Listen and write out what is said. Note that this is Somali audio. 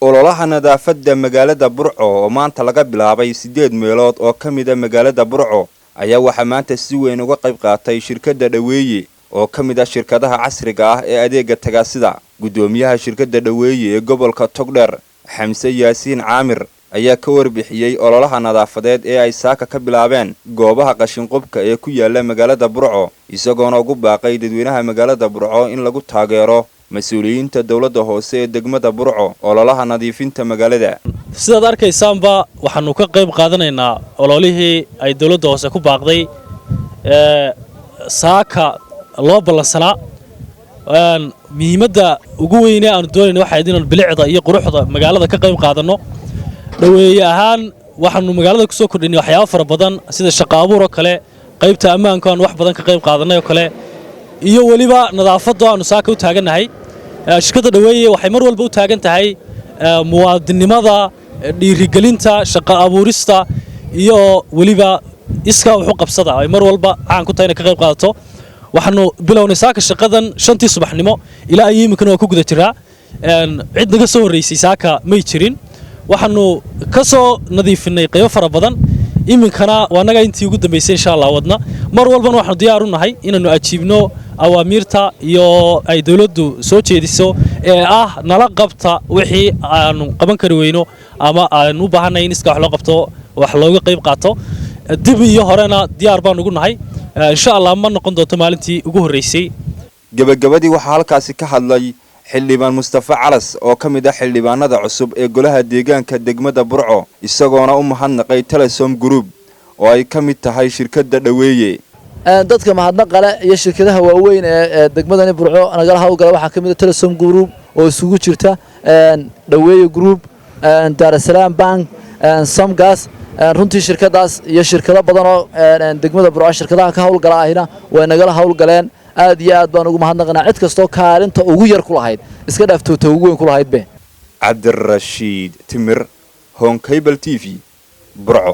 Ololaha nadaafadda magaalada Burco oo maanta laga bilaabay 8 meelood oo ka mid ah magaalada Burco ayaa waxaa maanta si weyn uga qayb qaatay shirkadda Dhoweeye oo ka mid ah shirkadaha casriga ah ee adeega tagaasida. Guddoomiyaha shirkadda Dhoweeye ee gobolka Togdheer, Xamse Yaasiin Caamir, ayaa ka warbixiyey ololaha nadaafadeed ee ay saaka ka bilaabeen goobaha qashinqubka ee ku yaala magaalada Burco, isagoona ugu baaqay dadweynaha magaalada Burco in lagu taageero mas-uuliyiinta dowladda hoose ee degmada Burco ololaha nadiifinta magaalada. Sidaad arkaysaanba, waxaanu ka qayb qaadanaynaa ololihii ay dowladda hoose ku baaqday ee saaka loo ballansanaa. Muhiimadda ugu weyne aanu doonayna waxay inaanu bilicda iyo quruxda magaalada ka qayb qaadanno. Dhoweeye ahaan waxaanu magaalada ku soo kordhinay waxyaabo fara badan, sida shaqo abuur oo kale, qaybta ammaanku aanu wax badan ka qayb qaadanay oo kale, iyo weliba nadaafaddo aanu saaka u taagannahay. Shirkadda Dhoweeye waxay mar walba u taagan tahay muwaadinimada, dhiirigelinta, shaqo abuurista iyo weliba iskaa wuxu qabsada ay mar walba caan ku tahay inay ka qayb qaadato. Waxaanu bilownay saaka shaqadan 5tii subaxnimo, ilaa iyo iminkana waa ku guda jiraa. Cid naga soo horraysay saaka may jirin. Waxaanu ka soo nadiifinay qaybo fara badan, iminkana waa naga intii ugu dambaysay insha Allah wadna. Mar walbana waxaanu diyaar u nahay inaannu ajiibno awaamiirta iyo ay dowladdu soo jeediso ee ah nala qabta wixii aanu qaban kari weyno ama aanu u baahanay in iska wax loo qabto, wax looga qayb qaato. Dib iyo horena diyaar baan ugu nahay insha Allah. Ma noqon doonto maalintii ugu horraysay. Gebagabadii waxaa halkaasi ka hadlay xildhibaan Mustafa Calas oo ka mid ah xildhibaanada cusub ee golaha deegaanka degmada Burco, isagoona u mahadnaqay Telesom Group oo ay ka mid tahay shirkadda Dhoweeye. Dadka mahadnaqale iyo shirkadaha waaweyn ee degmadani Burco nagala hawlgala waxaa ka mid ah Telesom Group oo isugu jirta Dhoweeye Group, Daarasalaam Bank, Somgas. Runtii shirkadaas iyo shirkado badan oo degmada Burco shirkadaha ka hawlgala ahina way nagala hawlgaleen. Aad iyo aad baan ugu mahadnaqanaa cid kastoo kaalinta ugu yar ku lahayd, iska dhaaftoota ugu weyn ku lahayd be. Cabdirashiid Timir, Honkable TV, Burco.